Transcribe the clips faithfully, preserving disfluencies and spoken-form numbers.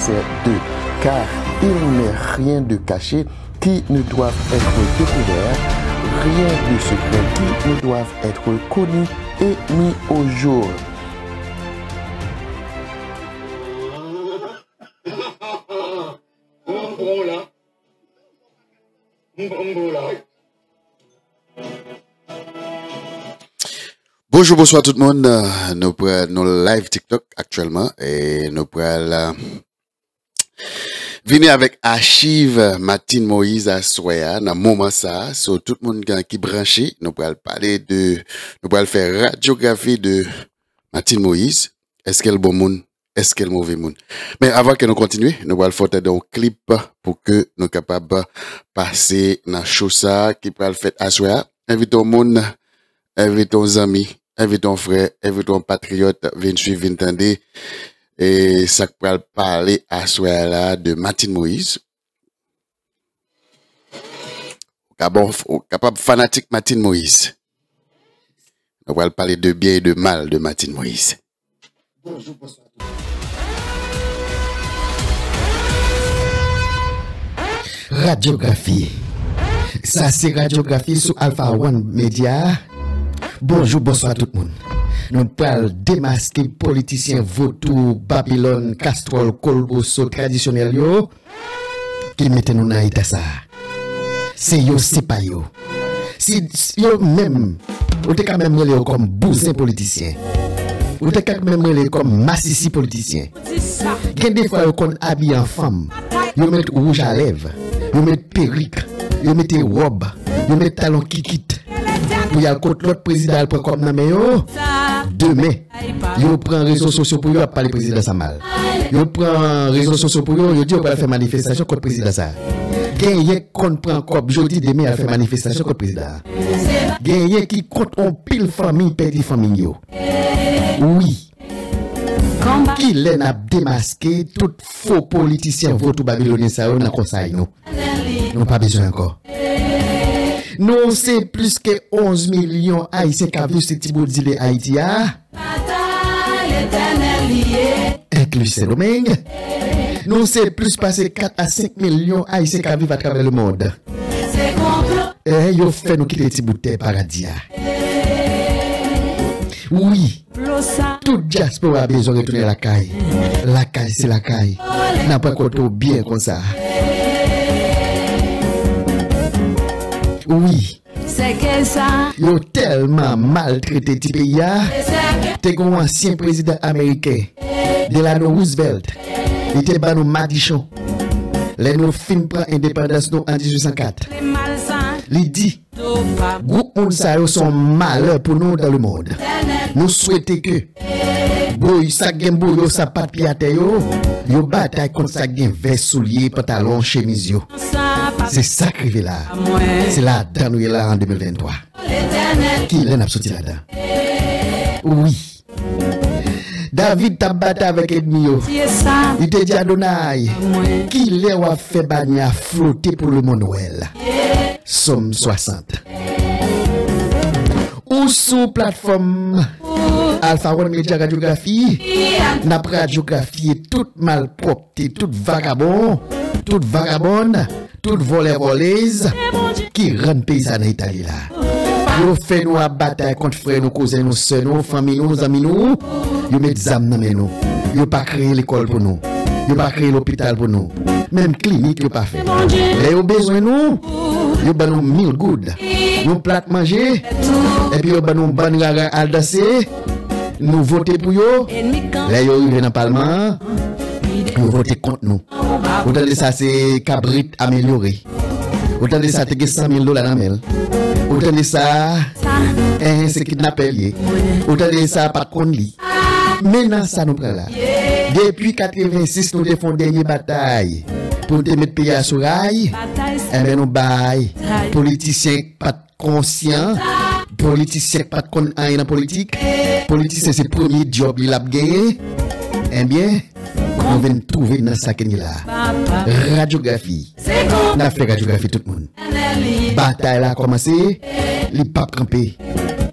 C'est d'eux, car ils n'ont rien de caché qui ne doivent être découverts, rien de secret qui ne doivent être connu et mis au jour. Bonjou, bonswa tout moun. Euh, nou pral, nou live TikTok aktyèlman e nou pral, euh, vini avèk achiv Martine Moïse aswè a, nan moman sa a. So, tout moun ki, ki branche, nou pral pale de, nou pral fè radyografi de Martine Moïse. Èske l bon moun? Èske l move moun? Men avan ke nou kontinye, nou pral fè w tande yon klip pou ke nou kapab pase nan show sa a ki pral fèt aswè a. Envite yon moun, envite yon zanmi, envite yon frè, envite yon patriyòt, vin swiv, vin tande, e sa k pral pale aswè a la de Martine Moïse. Ou ka bon, ou kapab fanatik Martine Moïse. Nou pral pale de byen e de mal de Martine Moïse. Radyografi. Sa se radyografi sou Alpha One Media. Bonjou, bonswa tout moun. Nou pral demaske politisyen votou, Babilòn, Kastwòl, Kolboso tradisyonèl yo ki mete nou nan eta sa a. Se yo, se pa yo. Si, si yo menm, ou te ka menm rele yo kòm bouzen politisyen. Ou te ka menm rele yo kòm masisi politisyen. Gen de fwa yo konn abiye an fanm. Yo met wouj a lèv. Yo met perik. Yo mete wòb. Yo met talon kikit. Pou y al kot lòt prezidan al pran kòb nan men yo. Demen, yo pran rezo sosyo pou yo ap pale prezidan sa mal. Yo pran rezo sosyo pou yo, yo di yo pral fè manifestasyon kont prezidan sa. Genyen k konn pran kòb jodi, demen y al fè manifestasyon kont prezidan. Genyen ki kont on pil fanmi pèdi fanmi yo. Wi. Kilè n ap demaske tout fo politisyen votou babilonyen sa yo nan konsèy nou? Nou pa bezwen ankò. Nou se plis ke onz milyon Ayisyen k ap viv sou ti bout zile Ayiti a, enkli Sendomeng. Nou se plis pase kat a senk milyon Ayisyen k ap viv atravè lemonn. E yo fè nou kite ti bout tè paradi a. Wi, tout dyaspora bezwen retounen lakay. Lakay se lakay. N ap rankontre w byen konsa. Wi. Yo tèlman maltrete ti peyi a. Te gen yon ansyen prezidan ameriken, Delano Roosevelt, li te ban nou madichon. Lè nou fin pran endepandans nou an dizuit san kat, li di, gwoup moun sa yo se yon malè pou nou dans le monde. Nou swete ke boy, sa k gen bouyo, sapat pye atè yo, yo batay kont sa k gen vès, soulye, pantalon, chemiz yo. Se sa k rive la. Se ladan nou ye la an de mil venntwa. Kilè n ap soti ladan? Wi. David t ap batay avèk ènmi yo. Li te di Adonay, kilè w ap fè banyè a flote pou lemonn wè l? Sòm swasant. Ou sou platfòm Alpha One Media Radyografi, n ap radyografye tout malpwòpte, tout vagabon, tout vagabòn, tout vòlè vòlèz ki rann peyi sa nan eta li la. Yo fè nou ap batay kont frè nou, kouzen nou, sè nou, fanmi nou, zanmi nou. Yo met zam nan men nou. Yo pa kreye lekòl pou nou. Yo pa kreye lopital pou nou. Menm klinik yo pa fè. Lè yo bezwen nou, yo ban nou mil goud, yon plat manje, epi yo ban nou bann rara al danse. Nou vote pou yo. Lè yo rive nan palman an, yo vote kont nou. Ou tande sa, se kabrit amelyore. Ou tande sa, te gen san mil dola nan men l. Ou tande sa, enhen, se kidnapè l ye. Ou tande sa, pa t konn li. Men nan sa nou pran la. Depi katrevensis, nou te fè yon dènye batay pou nou te met peyi a sou ray. Enben, nou bay politisyen k pa t konsyan, politisyen k pa t konn anyen nan politik, politisyen se premye djòb li l ap genyen, enben, nou vin twouve nan sa ke n ye la. Radyografi. N ap fè radyografi tout moun. Batay la kòmanse, li p ap kanpe.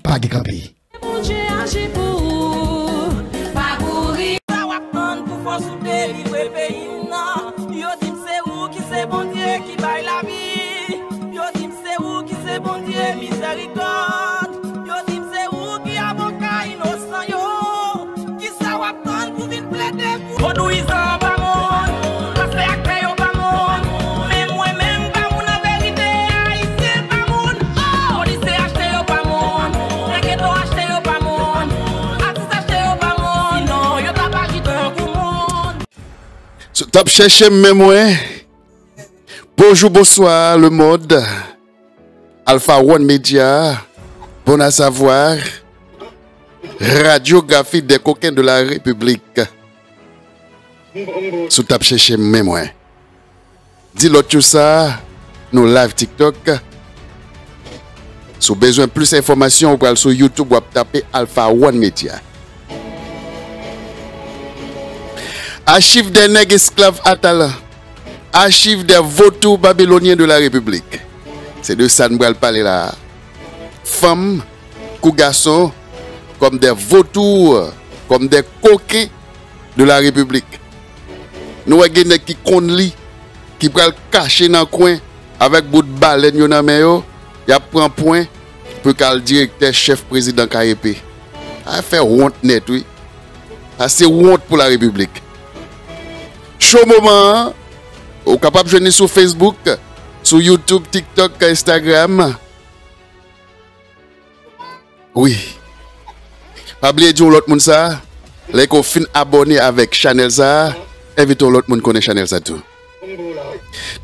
Pa gen kanpe. Bondye aji pou ou, pa kouri. Sa w ap tann pou fòs ou delivre peyi m? T ap chèche m men mwen. Bonjou, bonswa, lemonn. Alpha One Media, Bon à savoir, Radyografi dè koken de la Repiblik. Si w t ap chèche m men mwen. Di lòt yo sa, nou live TikTok. Si w bezwen plis enfòmasyon, ou pral sou YouTube, w ap tape Alpha One Media. Archives des nègres esclaves à talent. Archives des vautours babyloniens de la République. Se de sa n pral pale la. Fanm kou gason, comme des vautours, comme des coquins de la République. Nou wè gen nèg ki konn li, ki pral kache nan kwen avèk bout balèn yo nan men yo, y ap pran pwen pou yo ka al direktè, chèf, prezidan K E P. Sa fè wont nèt, wi. Sa se wont pou la Repiblik. Cho moman an, ou kapab jwenn li sou Facebook, sou YouTube, TikTok, Instagram. Wi. Pa bliye di yon lòt moun sa, lè ke w fin abòne avèk chanèl sa, envite yon lòt moun konnen chanèl sa tou.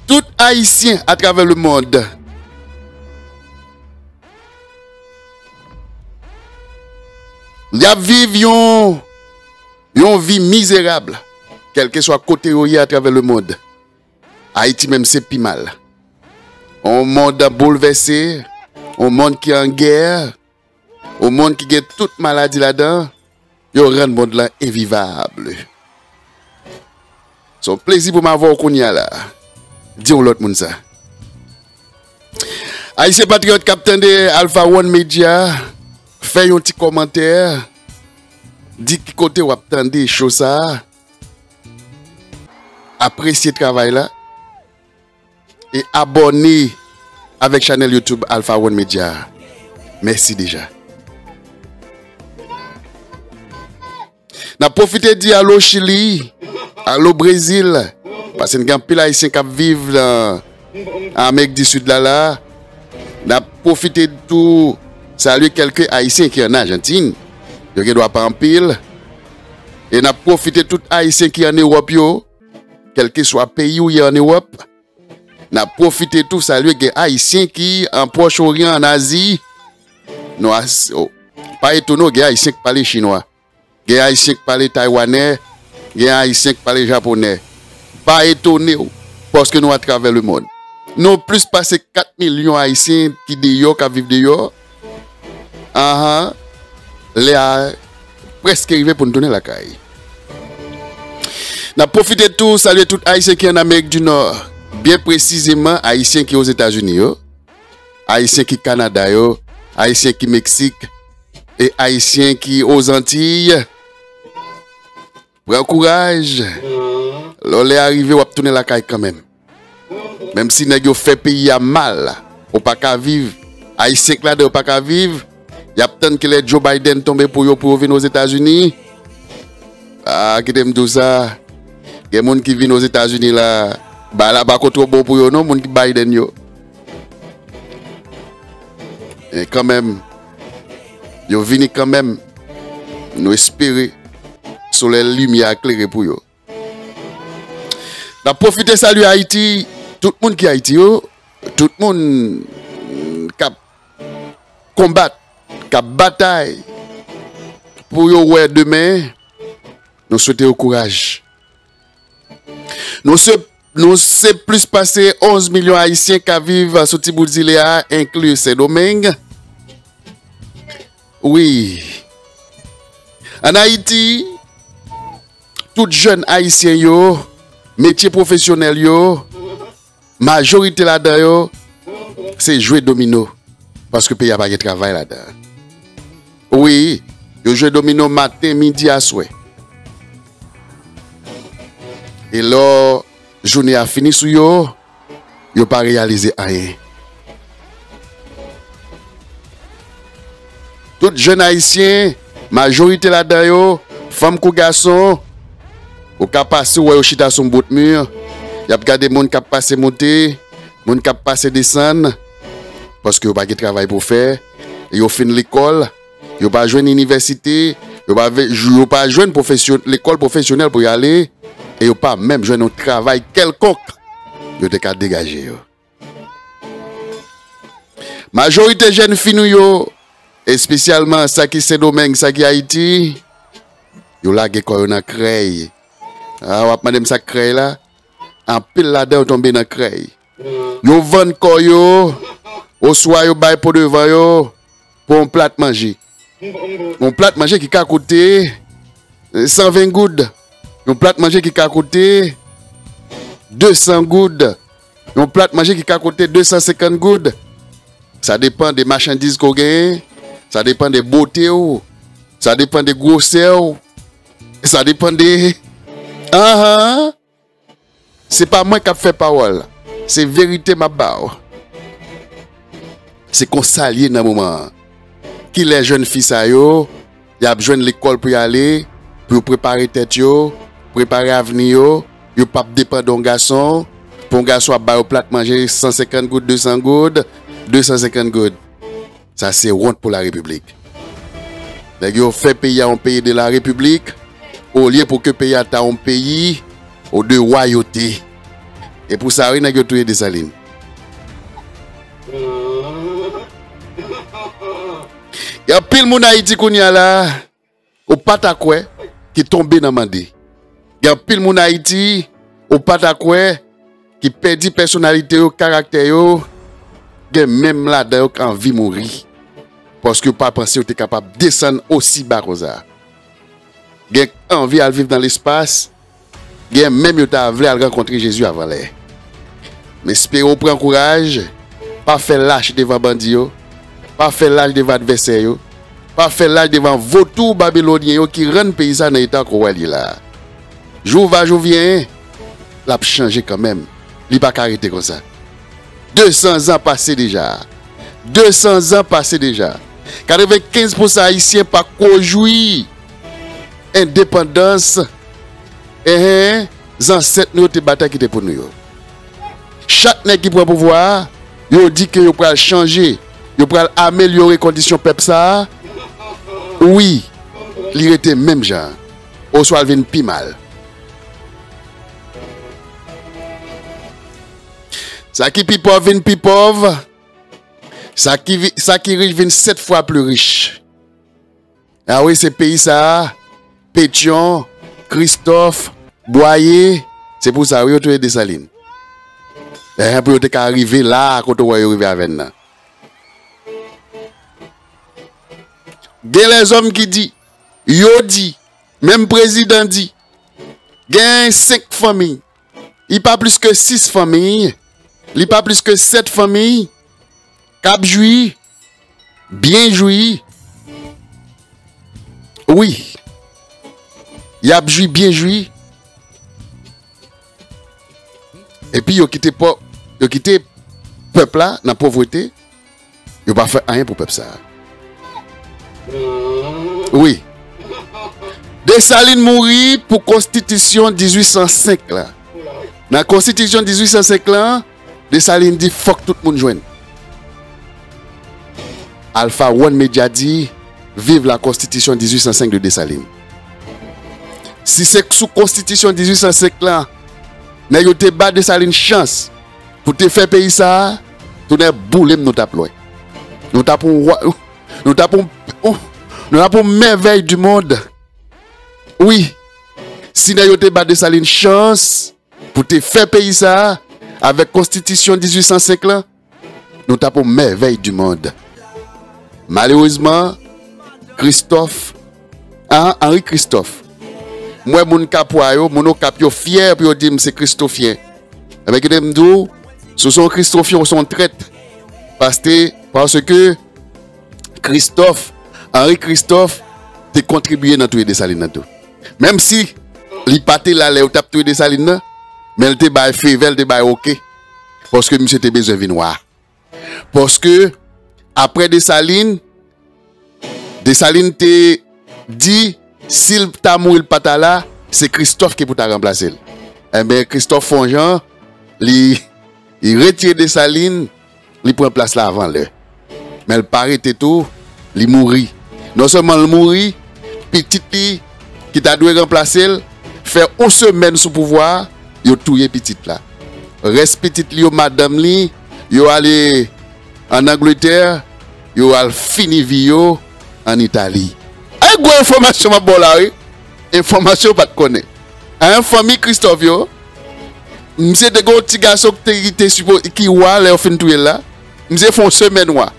Tout Ayisyen atravè lemonn, y ap viv yon, yon vi mizerab, kèlkeswa kote yo ye atravè lemonn. Ayiti menm se pi mal. Yon mond boulvèse, yon mond ki an gè, yon mond ki gen tout maladi ladan, yo rann mond lan envivab. Se yon plezi pou m avè w kounye a la. Di yon lòt moun sa. Ayisyen patriyòt k ap tande Alpha One Media, fè yon ti kòmantè, di ki kote w ap tande cho sa, apresye travay la. E abòne avèk chanèl YouTube Alpha One Media. Mèsi deja. N ap pwofite di alo Chili, alo Brezil, paske n gen anpil Ayisyen k ap viv nan Amerik di Sid la la. N ap pwofite tou salye kèlke Ayisyen ki an Ajantin. Yo gen dwa pa anpil. E n ap pwofite tout Ayisyen ki an Ewòp yo, kèlkeswa peyi w ye an Ewòp. N ap pwofite tou salye gen Ayisyen ki an Pwòch Oryan, an Azi. Nou as-, o, pa etone w, gen Ayisyen k pale chinwa. Gen Ayisyen k pale taywanè. Gen Ayisyen k pale japonè. Pa etone w, paske nou atravè lemonn. Nou plis pase kat milyon Ayisyen ki deyò, k ap viv deyò. Anhan. Lè a prèske rive pou n tounen lakay. N ap pwofite tou salye tout Ayisyen ki an Amerik di Nò, byen presizeman Ayisyen ki Ozetazini yo, Ayisyen ki Kanada yo, Ayisyen ki Meksik, e Ayisyen ki Ozantiy. Pran kouraj. Lè w lè a rive, w ap tounen lakay kanmenm. Menm si nèg yo fè peyi a mal, ou pa ka viv. Ayisyen k ladan yo pa ka viv. Y ap tann kilè Joe Biden tonbe pou yo, pou yo vin Ozetazini. Ah, kite m di w sa. Gen moun ki vin Ozetazini la, bagay la pako twò bon pou yo non, moun ki Biden yo. E kanmenm, yo vini kanmenm. Nou espere solèy limyè a klere pou yo. N ap pwofite salye Ayiti, tout moun ki Ayiti yo, tout moun k ap konbat, k ap batay pou yo wè demen, nou swete yo kouraj. Nou se, nou se plis pase onz milyon Ayisyen k ap viv sou ti bout zile a, enkli Sendomeng. Wi. Ann Ayiti, tout jèn ayisyen yo, metye pwofesyonèl yo, majorite ladan yo, se jwe domino, paske peyi a pa gen travay ladan. Wi, yo jwe domino maten, midi, aswè. E lò jounen a fini sou yo, yo pa reyalize anyen. Tout jèn ayisyen, majorite ladan yo, fanm kou gason, ou ka pase, ou wè yo chita sou yon bout mi, y ap gade moun k ap pase monte, moun k ap pase desann, paske yo pa gen travay pou fè, yo fin lekòl, yo pa jwenn inivèsite, yo pa ve-, yo pa jwenn pwofesyon-, lekòl pwofesyonèl pou y ale, e yo pa menm jwenn yon travay kèlkonk yo te ka degaje yo. Majorite jèn fi nou yo, espesyalman sa ki Sendomeng, sa ki Ayiti, yo lage kò yo nan krèy. A, w ap mande m sa k krèy la? Anpil ladan yo tonbe nan krèy. Yo vann kò yo, oswa yo bay po devan yo pou yon plat manje. Yon plat manje ki ka koute san ven goud. Yon plat manje ki ka koute de san goud. Yon plat manje ki ka koute de san senkant goud. Sa depann de machandiz ke w genyen. Sa depann de bote w. Sa depann de gwosè w. Sa depann de, anhan. Se pa mwen k ap fè pawòl. Se verite m ap ba w. Se konsa l ye nan moman an. Kilè jèn fi sa yo, y ap jwenn lekòl pou y ale, pou yo prepare tèt yo, prepare avni yo, yo p ap depann de yon gason, pou yon gason ap ba yo plat manje san senkant goud, de san goud, de san senkant goud. Sa se wont pou larepiblik. Nèg yo fè peyi a yon peyi de larepiblik, olye pou ke peyi a ta yon peyi ou de wayote. E pou sa wi nèg yo touye Desalin. Gen anpil moun Ayiti kounye a la, ou pa ta kwè, ki tonbe nan mande. Gen anpil moun Ayiti, ou pa ta kwè, ki pèdi pèsonalite yo, karaktè yo, gen menm ladan yo k anvi mouri. Paske yo pa panse yo te kapab desann osi ba konsa. Gen k anvi al viv nan lespas, gen menm yo ta vle al rankontre Jezi avan lè. M espere w pran kouraj, pa fè lach devan bandi yo, pa fè lach devan advèsè yo, pa fè lach devan votou babilonyen yo ki rann peyi sa nan eta ke w wè l ye la a. Jou va jou vyen, l ap chanje kanmenm. Li pa ka rete konsa. De san zan pase deja. De san zan pase deja. Katrevenkenz pousan Ayisyen pa ko jwi endepandans, enhen, zansèt nou yo te batay kite pou nou yo. Chak nèg ki pran pouvwa a, yo di ke yo pral chanje, yo pral amelyore kondisyon pèp sa a. Wi, li rete menm jan an, oswa l vin pi mal. Sa ki pi pòv vin pi pòv, sa ki vi-, sa ki rich vin sèt fwa pli rich. A wi, se peyi sa a, Petyon, Kristòf, Bwaye, se pou sa wi yo touye Desalin. Enhen, pou yo te ka rive la a kote w wè yo rive avè n nan. Gen lèzòm ki di, yo di, menm prezidan di, gen senk fanmi, li pa plis ke sis fanmi, li pa plis ke sèt fanmi k ap jwi, byen jwi. Wi, y ap jwi, byen jwi. Epi yo kite pò-, yo kite pèp la nan povrete. Yo pa fè anyen pou pèp sa a. Wi. Desalin mouri pou konstitisyon dizuit san senk la. Nan konstitisyon dizuit san senk la, Desalin di fòk tout moun jwenn. Alpha One Media di, vive la constitution dizuit san senk de Desalin. Si se sou konstitisyon dizuit san senk la, nèg yo te ba Desalin chans pou te fè peyi sa a, tounen boule m nou t ap lwen. Nou t ap yon wa-, nou t ap yon, nou t ap yon mèvèy di mond. Wi, si nèg yo te ba Desalin chans pou te fè peyi sa a, avèk konstitisyon dizuit san senk la, nou t ap yon mèvèy di mond. Malerezman, Kristòf, an, Anri Kristòf. M wè moun Kapwa yo, moun Okap yo fyè pou yo di m se Kristofyen. Enben, kite m di w, si w se yon Kristofyen, w se yon trèt. Paske, paske Kristòf, Anri Kristòf, te kontribiye nan touye Desalin nan tou. Menm si li pa te la lè yo t ap touye Desalin nan, men l te bay fevè, l te bay oke. Paske misye te bezwen vin wa. Paske, apre Desalin, Desalin te di, si l ta mouri, l pa ta la, se Kristòf ki pou ta ranplase l. Enben, Kristòf fè yon jan, li, li retire Desalin, li pran plas la avan lè. Men l pa rete tou, li mouri. Non sèlman l mouri, pitit li, ki ta dwe ranplase l, fè yon semèn sou pouvwa a, yo touye pitit la. Rès pitit li yo, madanm li, yo ale ann Angletè, yo al fini vi yo ann Itali. Ay, gwo enfòmasyon m ap ba w la, wi. Enfòmasyon w pa t konnen. An, fanmi Christophe yo, misye te gen yon ti gason ki te, ki te sipo-, ki wa lè yo fin touye l la. Misye fè yon semèn wa.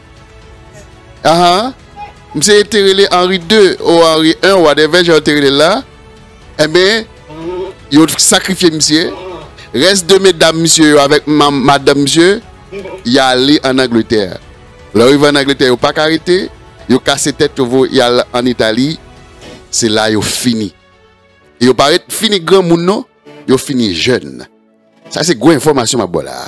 Ahan. Misye te rele Henri de ou Henri en, whatever jan yo te rele l la. Enben, yo sakrifye misye. Rès de medam misye yo avèk ma-, madanm misye, y ale ann Angletè. Lè yo rive ann Angletè, yo pa ka rete. Yo kase tèt yo, voye y al ann Itali. Se la yo fini. E yo pa ret fini granmoun non, yo fini jèn. Sa se gwo enfòmasyon m ap ba w la a.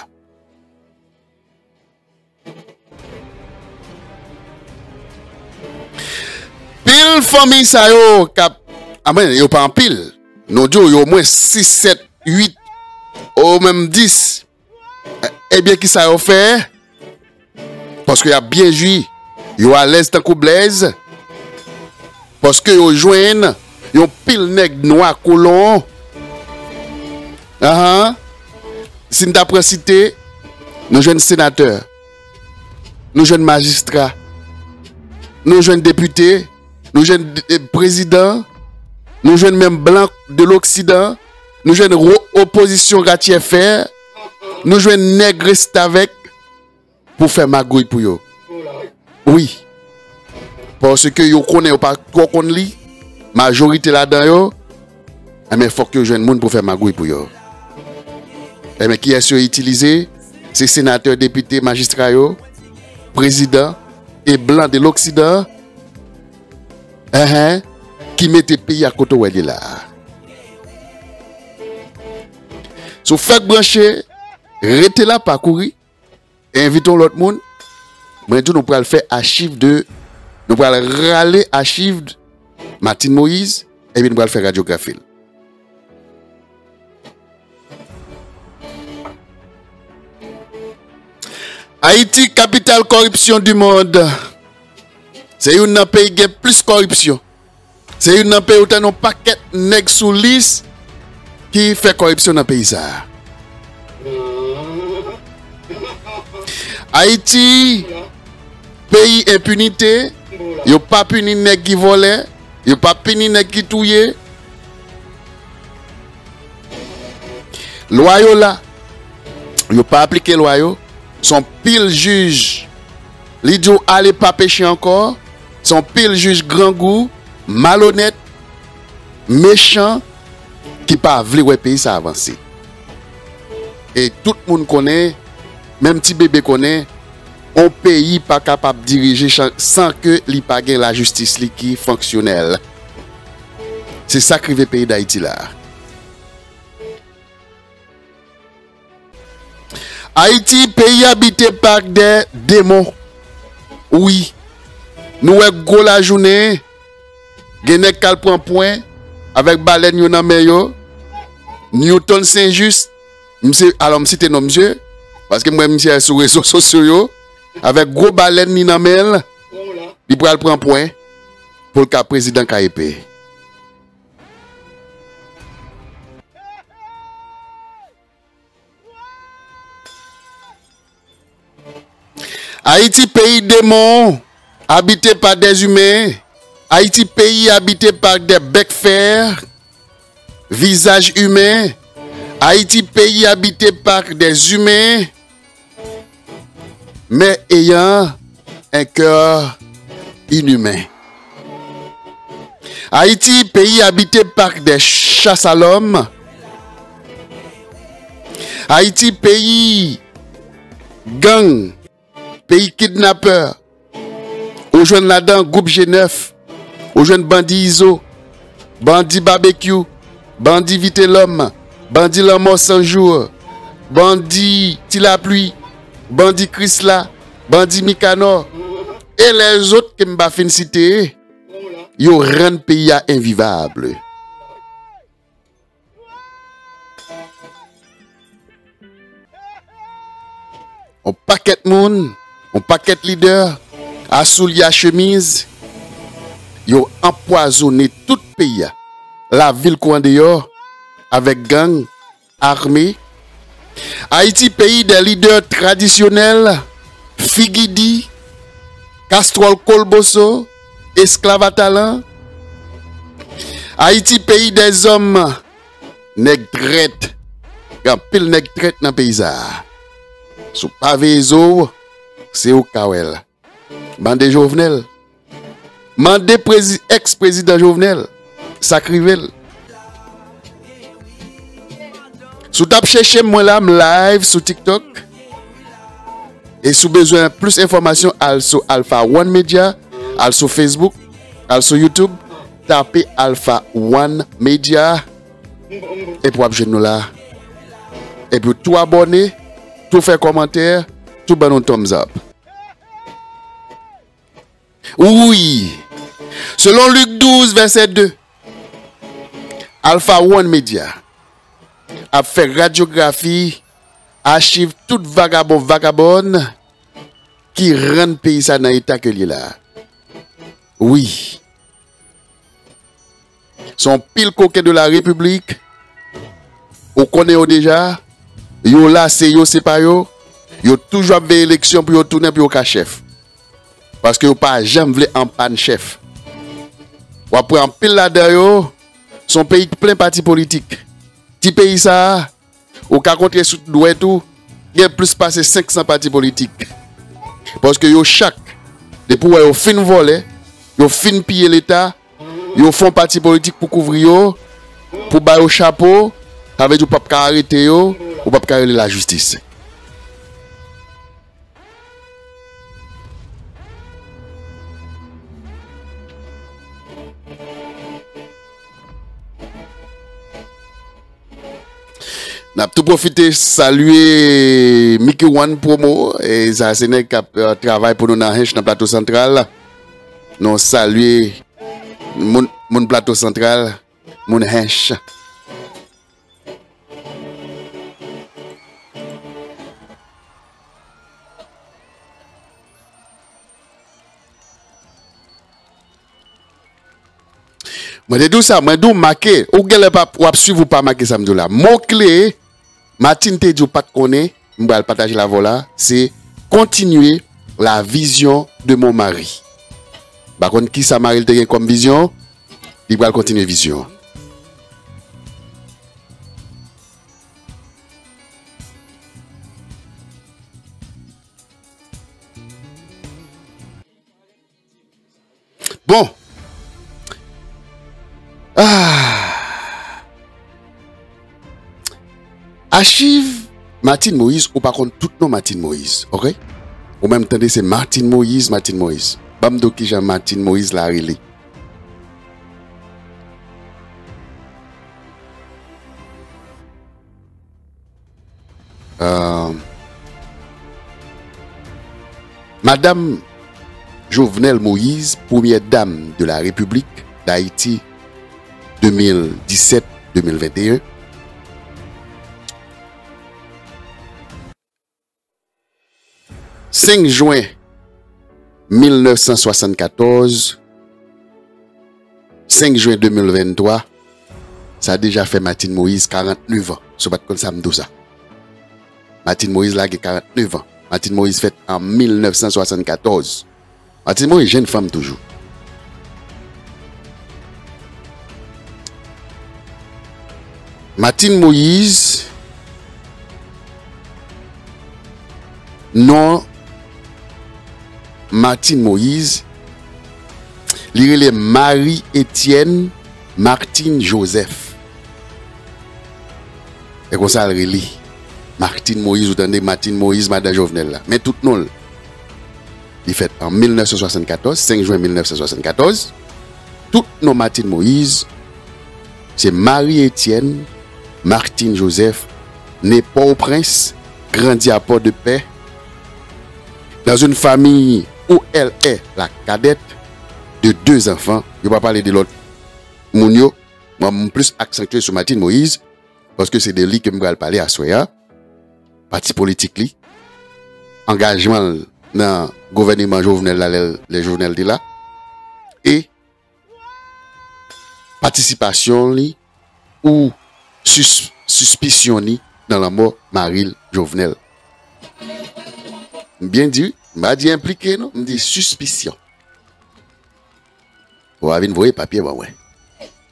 Pil fanmi sa yo k ap, a mwen, yo pa anpil. Nou di w, yo omwen sis, sèt, uit, ou menm dis. Ebyen, kisa yo fè? Paske y ap byen jwi. Yo alèz tankou blèz. Paske yo jwenn yon pil nèg nwa kolon. Ahan. Si n ta pran site, nou jwenn senatè, nou jwenn majistra, nou jwenn depite, nou jwenn, eh, prezidan, nou jwenn menm blan de loksidan, nou jwenn wo opozisyon ratyè fè, nou jwenn nèg restavèk pou fè magouy pou yo. Wi. Paske yo konnen yo pa twò konn li, majorite ladan yo, enben, fòk yo jwenn moun pou fè magouy pou yo. Enben, kiyès yo itilize? Se senatè, depite, majistra yo, prezidan, e blan de loksidan, enhen, ki mete peyi a kote w wè li la a. Si w fèk branche, rete la, pa kouri, envite yon lòt moun. Mwen di w, nou pral fè achiv de, nou pral rale achiv Martine Moïse, epi nou pral fè radyografi l. Ayiti, kapital kòripsyon di mond. Se youn nan peyi gen plis kòripsyon. Se youn nan peyi ou tande yon pakèt nèg sou lis ki fè kòripsyon nan peyi sa a. Ayiti, peyi enpinite, yo pa pini nèg ki vòlè, yo pa pini nèg ki touye. Lwa yo la, yo pa aplike lwa yo. Se yon pil jij, li di w ale pa peche ankò. Se yon pil jij grangou, malonèt, mechan, ki pa vle wè peyi sa avanse. E tout moun konnen, menm ti bebe konnen, yon peyi pa kapab dirije chan-, san ke li pa gen lajistis li ki fonksyonèl. Se sa k rive peyi Dayiti la. Ayiti, peyi abite pa de demon. Wi. Nou wè gwo lajounen, gen nèg k al pran pwen avèk balèn yo nan men yo. Newton Saint-Just, misye, alò, m site non misye, paske m wè misye sou rezo sosyo yo, avèk gwo balèn li nan men l, li pral pran pwen pou l ka prezidan K E P. Ayiti, peyi demon, abite pa dèzimen. Ayiti, peyi abite pa dè bèk fè, vizaj imen. Ayiti, peyi abite pa dèzimen, mais ayant un cœur inhumain. Ayiti, peyi abite pa dè chas a lòm. Ayiti, peyi gang, peyi kidnapè. Ou jwenn ladan gwoup G nèf, ou jwenn bandi Izo, bandi Babekyou, bandi Vitelòm, bandi Lanmò San Jou, bandi Ti Lapli, bandi Krisla, bandi Mikanò, e lèzòt ke m pa fin site, yo rann peyi a envivab. On pakèt moun, on pakèt lidè, a soulye a chemiz, yo anpwazonnen tout peyi a. Lavil kou andeyò, avèk gang ame. Ayiti, peyi dè lidè tradisyonèl, figi di, kastwòl kolboso, esklav a talan. Ayiti, peyi dè zòm, nèg trèt. Gen anpil nèg trèt nan peyi sa a. Si w pa veye zo w, se ou k ka wè l. Mande Jovenel. Mande prezi-, ex-prezidan Jovenel. Sa k rive l. Si w t ap chèche m, mwen la, m live sou TikTok. E si w bezwen plis enfòmasyon, al sou Alpha One Media, al sou Facebook, al sou YouTube, tape Alpha One Media. Epi w ap jwenn nou la. Epi w tou abòne, tou fè kòmantè, tou ban nou thumbs up. Wi. Selon Lik douz, vèsè de, Alpha One Media ap fè radyografi, achiv tout vagabon, vagabòn ki rann peyi sa nan eta ke l ye la. Wi. Se yon pil koken de la repiblik. Ou konnen yo deja. Yo la, se yo, se pa yo. Yo toujou ap veye eleksyon pou yo tounen, pou yo ka chèf. Paske yo pa janm vle anpàn chèf. W ap wè anpil ladan yo, se yon peyi ki plen pati politik. Ti peyi sa a, ou ka konte sou dwèt ou, gen plis pase senk san pati politik. Paske yo chak, depi w wè yo fin vòlè, yo fin piye Leta, yo fè yon pati politik pou kouvri yo, pou ba yo chapo, sa vle di ou p ap ka arete yo, ou p ap ka rele lajistis. N ap tou pwofite salye Mickey One Promo, e sa se nèg k ap, eh, travay pou nou nan Hench nan Plato Santral. Nou salye moun, moun Plato Santral, moun Hench. Mwen te di w sa, mwen di w make, ou genlè pa, w ap swiv ou pa make sa m di w la. Mo kle, Martine te di w pa t konnen, m pral pataje l avè w la, se continuer la vision de mon mari. M pa konn kisa mari l te gen kòm vizyon, li pral kontinye vizyon an. Bon. Ah. Achiv Martine Moïse, ou pa konn tout non Martine Moïse, ok? Ou menm tande se Martine Moïse, Martine Moïse. Ban m di w kijan Martine Moïse la rele. Euh, Madame Jovenel Moïse, première dame de la République d'Haïti, deux mille dix-sept, deux mille vingt et un. Senk jen mil nèf san swasannkatòz, senk jen de mil venntwa, sa deja fè Martine Moïse karantnèf an. Si w pa t konn sa, m di w sa. Martine Moïse la gen karantnèf an. Martine Moïse fèt an mil nèf san swasannkatòz. Martine Moïse, jenn fanm toujou. Martine Moïse, non Martine Moïse, li rele Marie Etienne Martine Joseph. E konsa l rele. Martine Moïse, ou tande, Martine Moïse, madan Jovenel la. Men tout non l. Li fèt an mil nèf san swasannkatòz, senk jen mil nèf san swasannkatòz. Tout non Martine Moïse, se Marie Etienne Martine Joseph, né Port-au-Prince, grandi à Port-de-Paix, dans une famille où elle est la cadette de deux enfants. Yo pa pale de lòt moun yo. Mwen, m plis aksantye sou Martine Moïse, paske se de li ke m pral pale aswè a. Pati politik li, angajman l nan gouvèneman Jovenel la, lè, lè Jovenel te la, e patisipasyon li ou sis-, sispisyon ni nan lanmò mari l, Jovenel. M byen di, wi. M pa di enplike, non. M di sispisyon. Ou a vin voye papye ban mwen.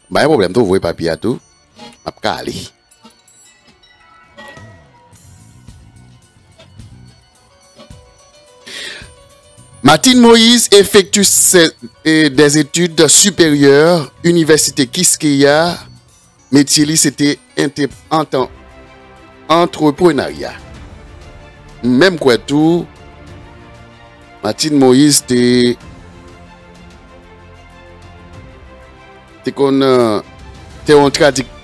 M pa gen pwoblèm tou, voye papye a tou. M ap ka ale. Martine Moïse effectue ses, eh, des études supérieures, Université Quisqueya, metye li se te ente-, antan-, antreprenarya. M menm kwè tou, Martine Moïse te, te konn, eh, te yon tradik-,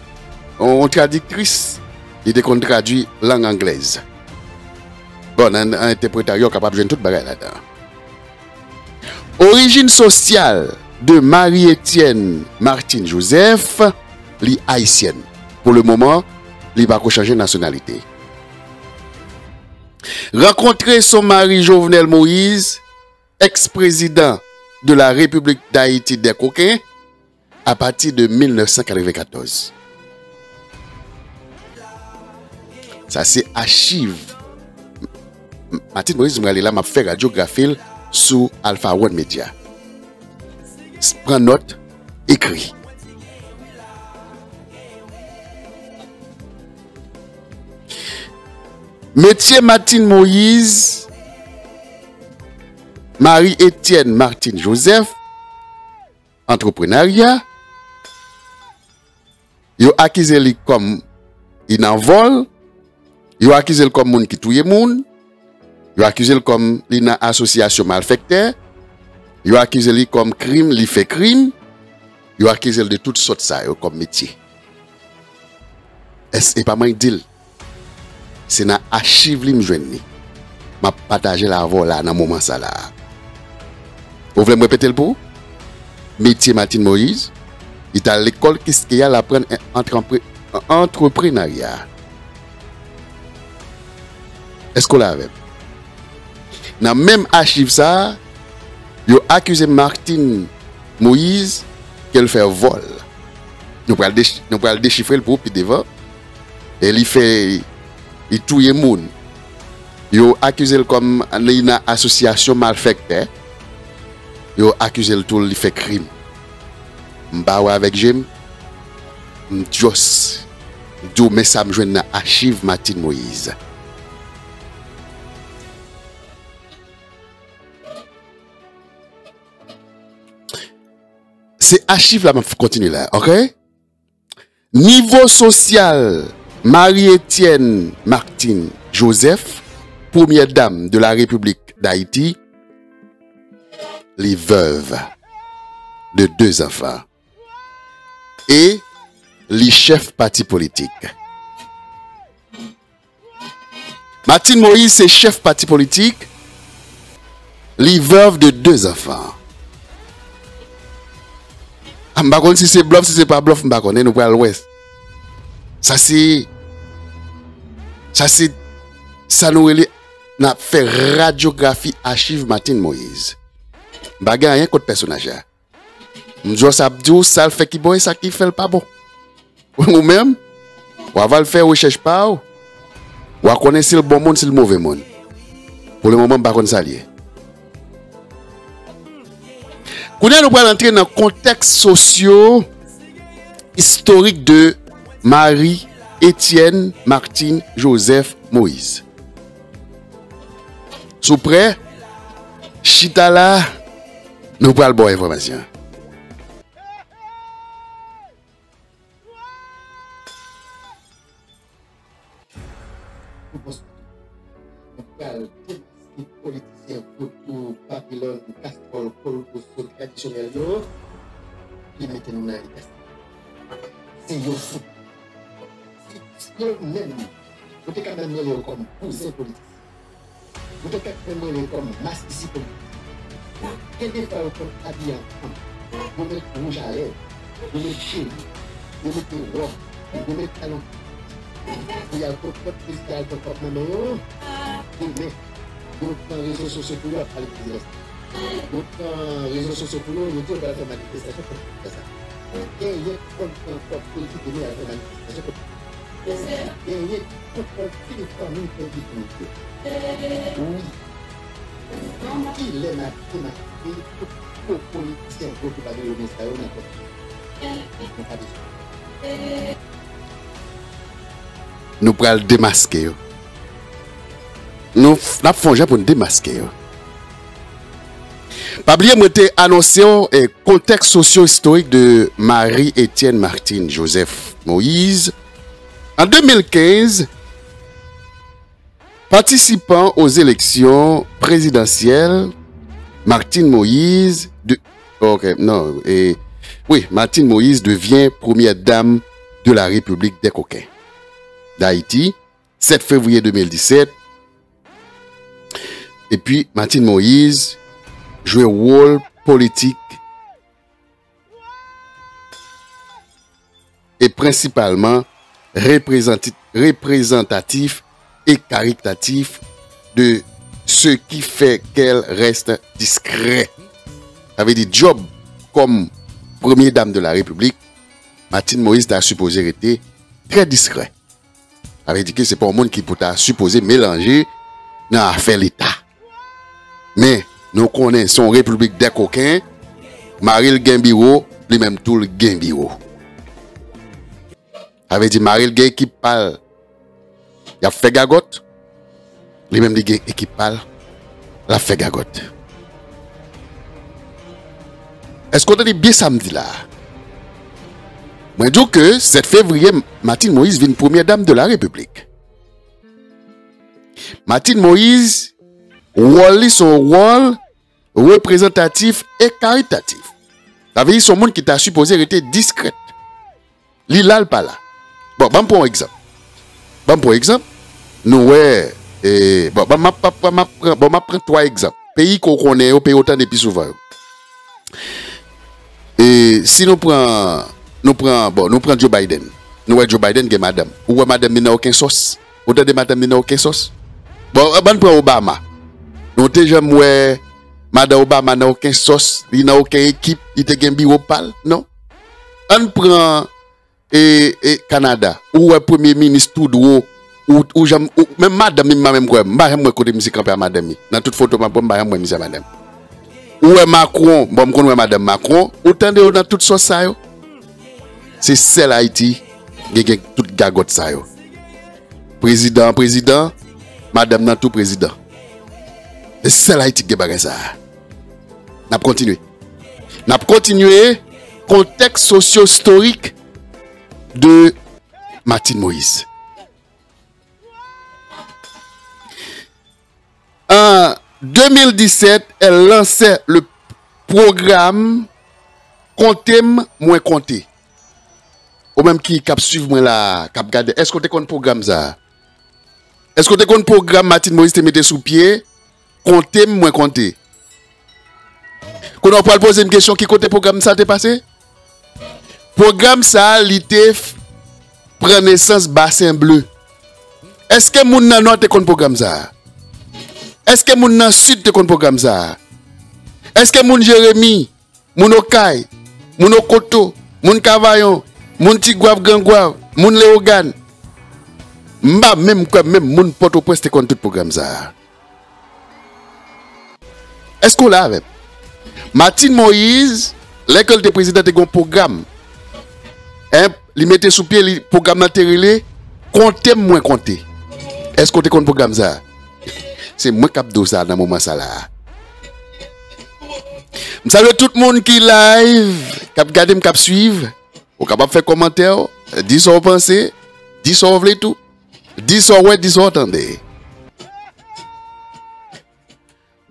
yon tradiktris, li te konn tradui lang anglèz. Bon, nan, nan entèpretarya, w kapab jwenn tout bagay ladan. Orijin sosyal de Marie Etienne Martine Joseph, li ayisyèn. Pou le moman, li pako chanje nasyonalite. Rankontre son mari Jovenel Moïse, ex-président de la République d'Haïti des coquins, à partir de mil nèf san katrevenkatòz. Sa se achiv. M-, Martine Moïse, mwen ale la, m ap fè radyografi l sou Alpha One Media. S-, pran nòt, ekri. Metye Martine Moïse, Marie Etienne Martine Joseph, antreprenarya. Yo akize li kòm li nan vòl. Yo akize l kòm moun ki touye moun. Yo akize l kòm li nan asosyasyon malfèktè. Yo akize li kòm krim, li fè krim. Yo akize l de tout sòt sa yo kòm metye. Èske e pa mwen k di l? Se nan achiv li m jwenn li. M ap pataje l avè w la nan moman sa la a. Ou vle m repete l pou ou? Metye Martine Moïse, li t al lekòl Kiskeya, l aprann an-, antranpre-, antreprenarya. Èske w la avè m? Nan menm achiv sa a, yo akize Martine Moïse ke l fè vòl. Nou pral dech-, nou pral dechifre l pou ou pi devan. E li fè, li touye moun. Yo akize l kòm li nan asosyasyon malfèktè. Yo akize l tou li fè krim. M pa wè avèk je m. M just di w men sa m jwenn nan achiv Martine Moïse. Se achiv la m ap kontinye la, oke? Nivo sosyal, Marie Etienne Martine Joseph, premyè dam de la Repiblik Dayiti, li veuve de deux enfants e li chèf pati politik. Martine Moïse se chèf pati politik, li veuve de deux enfants. A, m pa konn si se blòf, si se pa blòf, m pa konnen, nou pral wè. Sa se, sa se, sa nou rele, n ap fè radyografi achiv Martine Moïse. M pa gen anyen kont pèsonaj la. M just ap di w sa l fè ki bon e sa ki fè l pa bon. Ou menm, w a va l fè rechèch pa w, w a konnen si l bon moun, si l move moun. Pou le moman, m pa konn sa l ye. Kounye a, nou pral antre nan kontèks sosyo istorik de Marie Etienne Martine Joseph Moïse. Si w prè, chita la, nou pral ba w enfòmasyon. Pou bòs nou pral demaske politisyen vodou, Babilòn, kastwòl, kolboso tradisyonèl yo ki mete nou nan eta sa. Se yo sou. Si, si yo menm, nou te ka menm rele yo kòm bouzen politisyen. Nou te ka menm rele yo kòm masisi politisyen. Gen de fwa yo konn abiye ansanm. Yo met wouj a lèv, yo met cheni, yo mete wòb, yo met talon. Pou y al pran kòb, pou y al pran kòb nan men yo. Demen, yo pran rezo sosyo pou yo ap pale pou yo. Yo pran rezo sosyo pou yo, yo di yo pral fè manifestasyon kont sa. Genyen konn pran kòb pou yo di demen y al fè manifestasyon kont Genyen tout konfini fanmi konfini yo. Wi. Kilè n a demaske tout fo politisyen vre ki pa gen yo, men sa yo nan kòb. Nou pa bezwen. Nou pral demaske yo. Nou f- n ap fè yon jan pou n demaske yo. Pa bliye mwen te anonse w e kontèks sosyo-istorik de Marie Etienne Martine Joseph Moïse. En deux mille quinze, participant aux élections présidentielles, Martine Moïse de, ok, non, et, oui, Martine Moïse devient première dame de la République des coquins d'Haïti, sept février deux mille dix-sept. Epi Martine Moïse jwe wòl politik e prensipalman reprezanti- reprezantatif e karitatif de ce qui fait qu'elle reste discret. Sa vle di djòb kòm premye dam de la repiblik, Martine Moïse ta sipoze rete trè diskrè. Sa vle di ke se pa yon moun ki pou ta sipoze melanje nan afè leta. Men, nou konnen se yon repiblik dè koken, mari l gen biwo, li menm tou l gen biwo. Sa vle di mari l gen ekip pa l, y ap fè gagòt, li menm li gen ekip pa l, l ap fè gagòt. Èske w tande byen sa m di la a? Mwen di w ke sèt fevriye, Martine Moïse vin premyè dam de la repiblik. Martine Moïse, wòl li se yon wòl reprezantatif e karitatif. Sa vle di se yon moun ki ta sipoze rete diskrèt. Li la, l pa la. Bon, ban m pran yon egzanp. Ban m pran yon egzanp. Nou wè, e, bon, ban m ap, ap, ap, ap pran, bon, m ap pran twa egzanp. Peyi ke w konnen yo, peyi w tande pi souvan yo. E si nou pran, nou pran, bon, nou pran Joe Biden. Nou wè Joe Biden gen madanm. Ou wè madanm li nan okenn sòs? Ou tande madanm li nan okenn sòs? Bon, ban n pran Obama. Nou te janm wè madan Obama nan okenn sòs, li nan okenn ekip, li te gen biwo pa l? Non. Ann pran, e, e, Kanada. Ou wè premye minis Trudeau, ou, ou janm, ou, menm madanm li, m pa menm kwè, m pa janm wè kote misye kanpe a madanm li. Nan tout foto m ap pran, m pa janm wè misye a madanm. Ou wè Macron, bon, m konn wè madanm Macron, ou tande yo nan tout sòs sa yo? Se sèl Ayiti gen, gen tout gagòt sa yo. Prezidan an prezidan, madanm nan tou prezidan. Se sèl Ayiti ki gen bagay sa a. N ap kontinye. N ap kontinye kontèks sosyo-istorik de Martine Moïse. En deux mille dix-sept, elle lançait le programme Konte m, mwen konte. Ou menm ki, k ap swiv mwen la, k ap gade, èske w te konn pwogram sa a? Èske w te konn pwogram Martine Moïse te mete sou pye? Konte m, mwen konte. Kounye a w pral poze m kesyon, ki kote pwogram sa a te pase? Pwogram sa a, li te f- pran nesans Basen Ble. Èske moun nan Nò te konn pwogram sa a? Èske moun nan Sid te konn pwogram sa a? Èske moun Jeremi, moun Okay, moun Okoto, moun Kavayon, moun Tigwav, Grangwav, moun Leyogàn? M pa menm kwè menm moun Pòtoprens te konn tout pwogram sa a. Èske w la avè m? Martine Moïse, lè ke l te prezidan, te gen yon pwogram. Hein, li mete sou pye li, pwogram nan te rele Konte m, mwen konte. Èske w te konn pwogram sa a? Se mwen k ap di w sa nan moman sa la a. M salye tout moun ki live, k ap gade m, k ap swiv. Ou kapab fè kòmantè w, di sa w panse, di sa w vle tou. Di sa w wè, di sa w tande.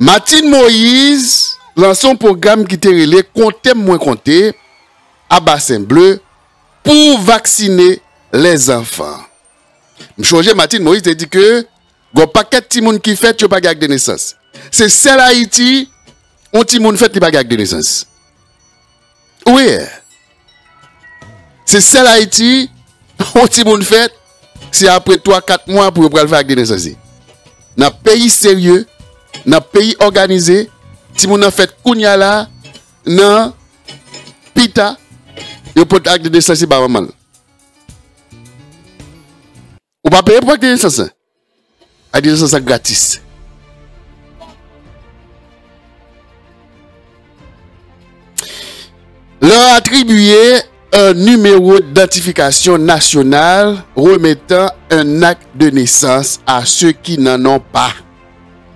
Martine Moïse lanse yon pwogram ki te rele Konte m, mwen konte a Basen Ble pou vaksine lèzanfan. M chonje Martine Moïse te di ke gen yon pakèt timoun ki fèt, yo pa gen ak de nesans. Se sèl Ayiti, yon timoun fèt, li pa gen ak de nesans. Wi. Se sèl Ayiti, yon timoun fèt, se apre twa, kat mwa pou yo pral fè ak de nesans li. Nan peyi serye, nan peyi òganize, timoun nan fèt kounye a la, nan pita, yo pote ak de nesans li ba manman l. Ou pa peye pou ak de nesans lan. Ak de nesans lan gratis. Leur attribuer un numéro d'identification nationale remettant un acte de naissance à ceux qui n'en ont pas.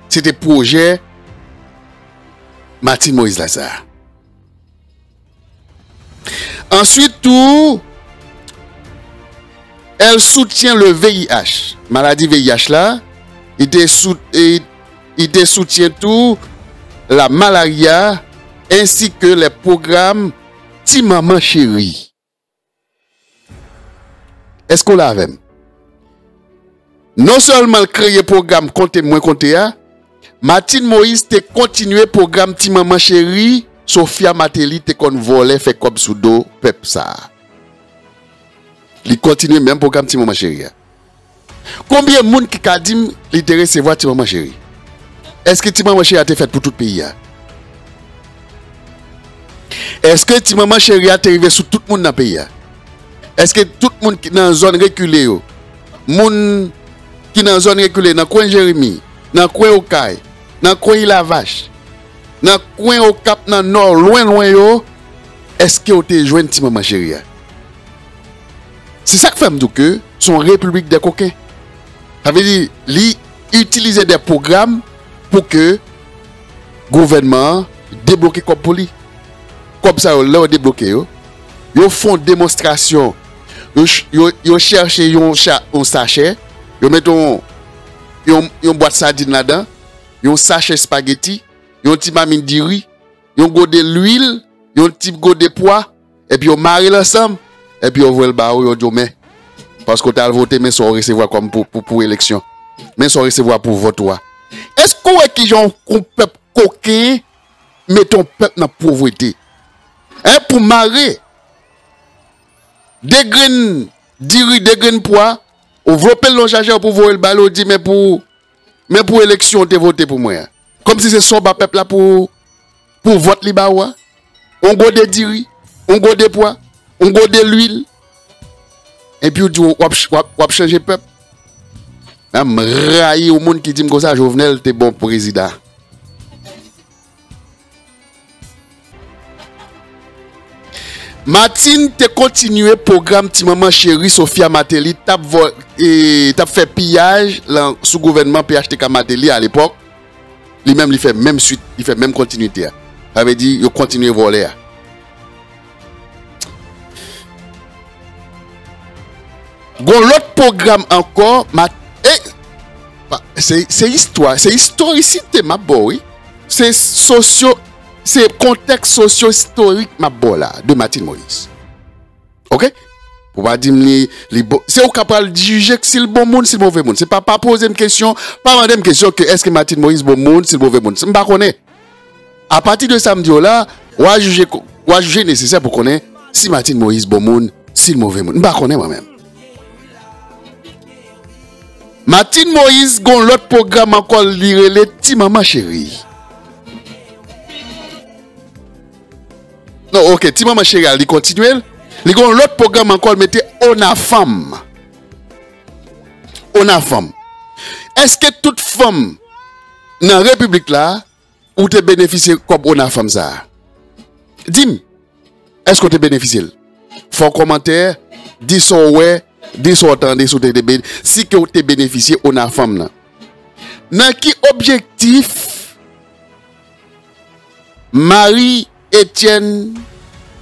Se te pwojè Martine Moïse la sa. Answit tou, elle soutient le V I H. Maladi V I H la, li te sou, e, li te soutyen tou la malaria, ensi ke lè pwogram Ti Manman Cheri. Èske w la avè m? Non sèlman l kreye pwogram Konte Mwen Konte a, Martine Moïse te kontinye pwogram Ti Manman Cheri Sophia Martelly te konn vòlè fè kòb sou do pèp sa a. Li kontinye menm pwogram Ti Manman Cheri a. Konbyen moun ki ka di m li te resevwa Ti Manman Cheri? Èske Ti Manman Cheri a te fèt pou tout peyi a? Èske Ti Manman Cheri a te rive sou tout moun nan peyi a? Èske tout moun ki nan zòn rekile yo, moun ki nan zòn rekile, nan kwen Jeremi, nan kwen Okay, nan kwen Ilavach, nan kwen Okap, nan Nò, lwen, lwen yo, èske yo te jwenn Ti Manman Cheri a? Se sa k fè m di w ke se yon repiblik dè koken. Sa vle di, li itilize dè pwogram pou ke gouvènman an debloke kòb pou li. Kòb sa yo, lè yo debloke yo, yo fè yon demonstrasyon. Yo ch-, yo, yo chèche yon cha-, yon sachè, yo mete yon, yon, yon bwat sadin ladan, yon sachè espageti, yon ti mamit diri, yon gode lwil, yon ti gode pwa, epi yo mare l ansanm, epi yo voye l ba ou, yo di w, men, paske w t al vote, men sa w resevwa kòm pou, pou, pou eleksyon. Men sa w resevwa pou vòt ou a. Èske w wè kijan yon pèp koken mete yon pèp nan povrete? Hein, pou mare de grenn diri, de grenn pwa, ou vlope l nan yon sachè pou voye l ba l, ou di, men pou, men pou eleksyon w te vote pou mwen an. Kòmsi se sa w ba pèp la pou, pou vòt li ba ou a. Yon gode diri, yon gode pwa, yon gode lwil. Epi w di w ap, w ap, w ap chanje pèp. Nan m rayi yon moun ki di m konsa, Jovenel te bon prezidan. Martine te kontinye pwogram Ti Manman Cheri Sophia Martelly t ap vò-, e, t ap fè piyaj lan, sou gouvènman P H T K Martelly alepòk. Li menm, li fè menm swit, li fè menm kontinite a. Sa vle di, yo kontinye vòlè a. Gon lòt pwogram ankò, ma-, e, pa, se, se istwa, se istorisite m ap ba w, wi. Se sosyo, se kontèks sosyo-istorik m ap ba w la, de Martine Moïse. Oke? Ou pa di m li, li bon. Se ou k ap pral jije si l bon moun, si l move moun. Se pa, pa poze m kesyon, pa mande m kesyon ke èske Martine Moïse bon moun, si l move moun. M pa konnen. Apati de sa m di w la, w a jije ko-, w a jije nesesè pou konnen si Martine Moïse bon moun, si l move moun. M pa konnen mwen menm. Martine Moïse gon lòt pwogram ankò li rele Ti Manman Cheri. Non, oke, Ti Manman Cheri a, li kontinye l. Li gon lòt pwogram ankò, l mete Ona Fanm. Ona Fanm. Èske tout fanm nan repiblik la, ou te benefisye kòb Ona Fanm sa a? Di m, èske w te benefisye l? Fè w kòmantè, di sa w wè, di sa w tande, si w te, te ben-, si ke w te benefisye Ona Fanm nan. Nan ki objektif Marie Etienne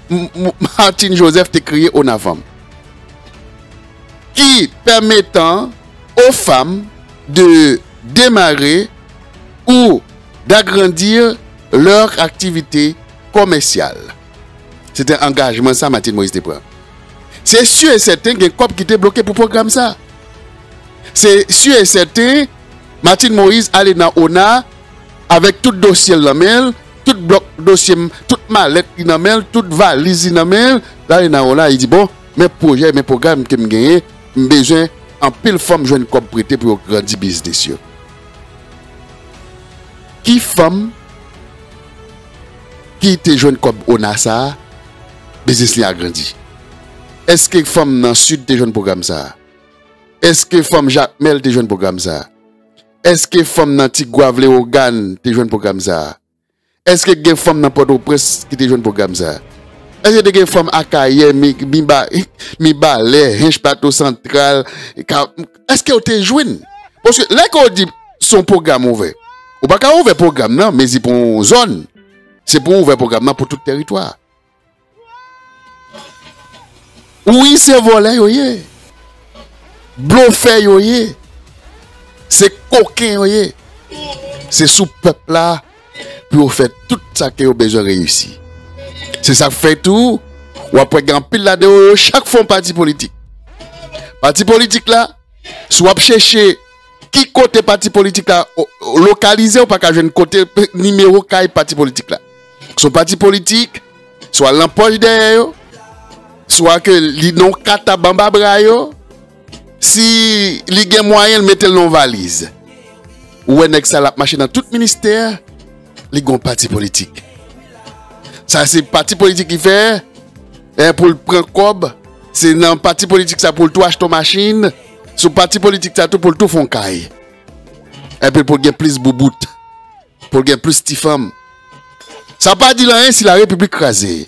M-, M-, Martine Joseph te kreye Ona Fanm, qui permettant aux femmes de démarrer ou d'agrandir leur activité commerciale. Se te angajman sa Martine Moïse te pran. Se si e sèten gen kòb ki te bloke pou pwogram sa. Se si e sèten Martine Moïse ale nan Ona avèk tout dosye l nan men l, tout blòk dosye m, tout malèt li nan men l, tout valiz li nan men l, l ale nan Ona, li di, bon, men pwojè, men pwogram ke m genyen, m bezwen anpil fanm jwenn kòb prete pou yo grandi biznis yo. Ki fanm ki te jwenn kòb Ona sa a, biznis li a grandi? Èske fanm nan Sid te jwenn pwogram sa a? Èske fanm Jakmèl te jwenn pwogram sa a? Èske fanm nan Tigwav, Lewogàn te jwenn pwogram sa a? Èske gen fanm nan Pòtoprens ki te jwenn pwogram sa a? Èske te gen fanm Akayè, Mi-, Miba-, Mibalè, Hench, Plato Santral, Ka-, èske yo te jwenn? Paske lè ke w di se yon pwogram ouvè, ou pa ka ouvè pwogram nan mezi pou yon zòn. Se pou w ouvè pwogram nan pou tout tèritwa. Wi, se vòlè yo ye. Blofè yo ye. Se koken yo ye. Se sou pèp la pou yo fè tout sa ke yo bezwen reyisi. Se sa k fè tou, w ap wè gen anpil ladan yo, yo chak fè yon pati politik. Pati politik la, si w ap chèche ki kote pati politik la o-, o-, lokalize, ou pa ka jwenn kote nimewo kay pati politik la. Se yon pati politik, swa l nan pòch dèyè yo, swa ke li nan yon katab anba bra yo, si li gen mwayen, l mete l nan yon valiz. Ou wè nèg sa l ap mache nan tout ministè, li gen yon pati politik. Sa se pati politik li fè, e pou l pran kòb, se nan pati politik sa pou l tou achte yon machin, sou pati politik sa tou pou l tou fè yon kay. Epi pou l gen plis boubout, pou l gen plis ti fanm. Sa pa di l anyen si larepiblik kraze.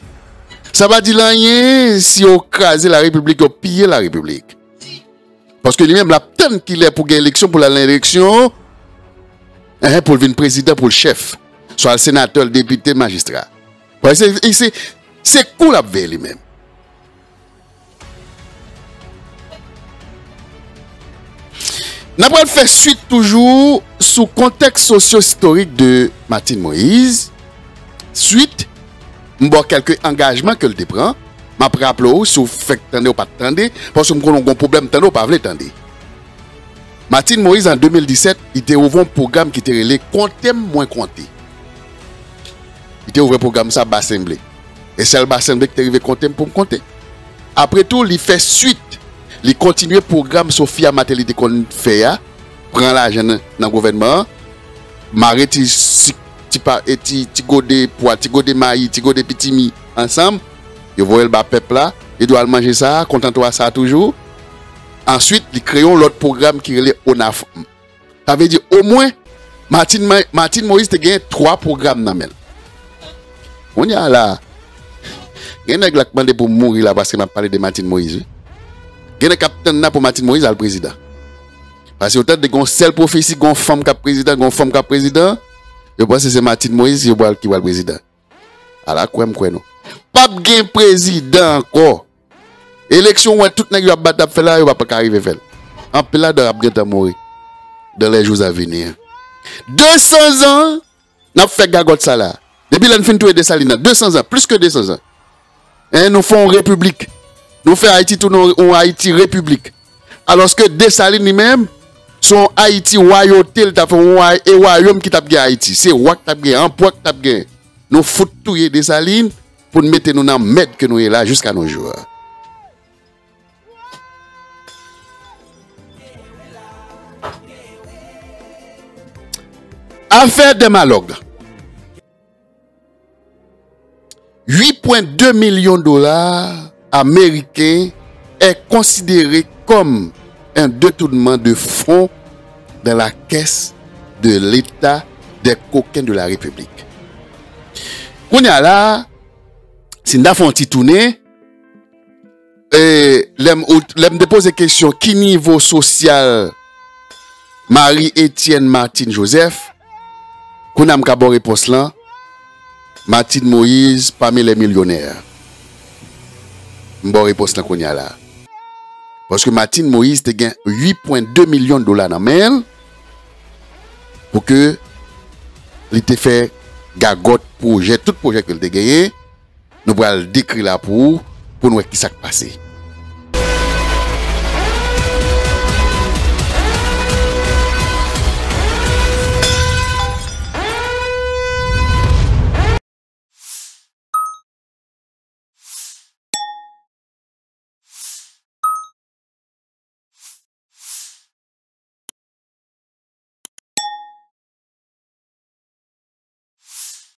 Sa pa di l anyen si yo kraze larepiblik, yo piye larepiblik. Paske li menm, l ap tann kilè pou gen eleksyon, pou l al nan eleksyon, enhen, pou l vin prezidan, pou l chèf. Swa l senatè, l depite, l majistra. Paske se, se, se kou l ap veye li menm. N ap pral fè swit toujou sou kontèks sosyo-istorik de Martine Moïse. Swit, m ba w kèlke angajman ke l te pran. M ap raple w, si w fèk tande, w pa t tande, paske m konnen w gen yon pwoblèm tande, w pa vle tande. Martine Moïse, an de mil disèt, li te ouvè yon pwogram ki te rele Konte m, mwen konte. Li te ouvè pwogram sa Basenble. E sèl Basenble ki te rive konte m pou m konte. Apre tou, li fè swit. Li kontinye pwogram Sophia Martelly te konn fè a, pran lajan nan, nan gouvènman an, mare ti sik, ti pa, e ti, ti gode pwa, ti gode mayi, ti gode pitimi ansanm, yo voye l ba pèp la, li di w al manje sa, kontante w a sa toujou. Answit, li kreye yon lòt pwogram ki rele ONAFAM. Sa vle di, omwen, Martine, Martine Moïse te gen twa pwogram nan men l. Kounye a la, gen nèg la k mande pou m mouri la paske m ap pale de Martine Moïse, wi. Gen nèg k ap tann la pou Martine Moïse al prezidan. Paske yo tande gen yon sèl pwofesi, gen yon fanm k ap prezidan, gen yon fanm k ap prezidan, yo panse se Martine Moïse yo pral, ki pral prezidan. Ala kwè m kwè nou. P ap gen prezidan ankò. Eleksyon, w wè tout nèg yo ap bat, ap fè la, yo p ap ka rive fè l. Anpil ladan yo ap gentan mouri dans les jours à venir. De san zan, n ap fè gagòt sa la. Depi lè n fin touye Desalin nan, de san zan, plis ke de san zan. Hein, nou fè yon repiblik. Nou fè Ayiti tounen yon, yon Ayiti repiblik. Alòske Desalin li menm, se yon Ayiti wayote, li t ap fè yon wa-, e wayòm ki t ap gen Ayiti. Se wa k t ap gen, anperè k t ap gen. Nou fout touye Desalin pou n mete nou nan mèd ke nou ye la jiska nos jours. Afè Dèmalòg. Huit point deux millions de dollars américains est considéré comme un détournement de fonds dans la caisse de l'État des coquins de la République. Kounye a la, si n ta fè yon ti tounen, e, lè m, ou, lè m te poze kesyon ki nivo sosyal Marie Etienne Martine Joseph, kounye a m ka ba w repons lan, Martine Moïse parmi les millionnaires. M ba w repons lan kounye a la. Paske Martine Moïse te gen huit point deux milyon dola nan men l pou ke li te fè gagòt pwojè, tout pwojè ke l te genyen, nou pral dekri la pou ou, pou n wè kisa k pase.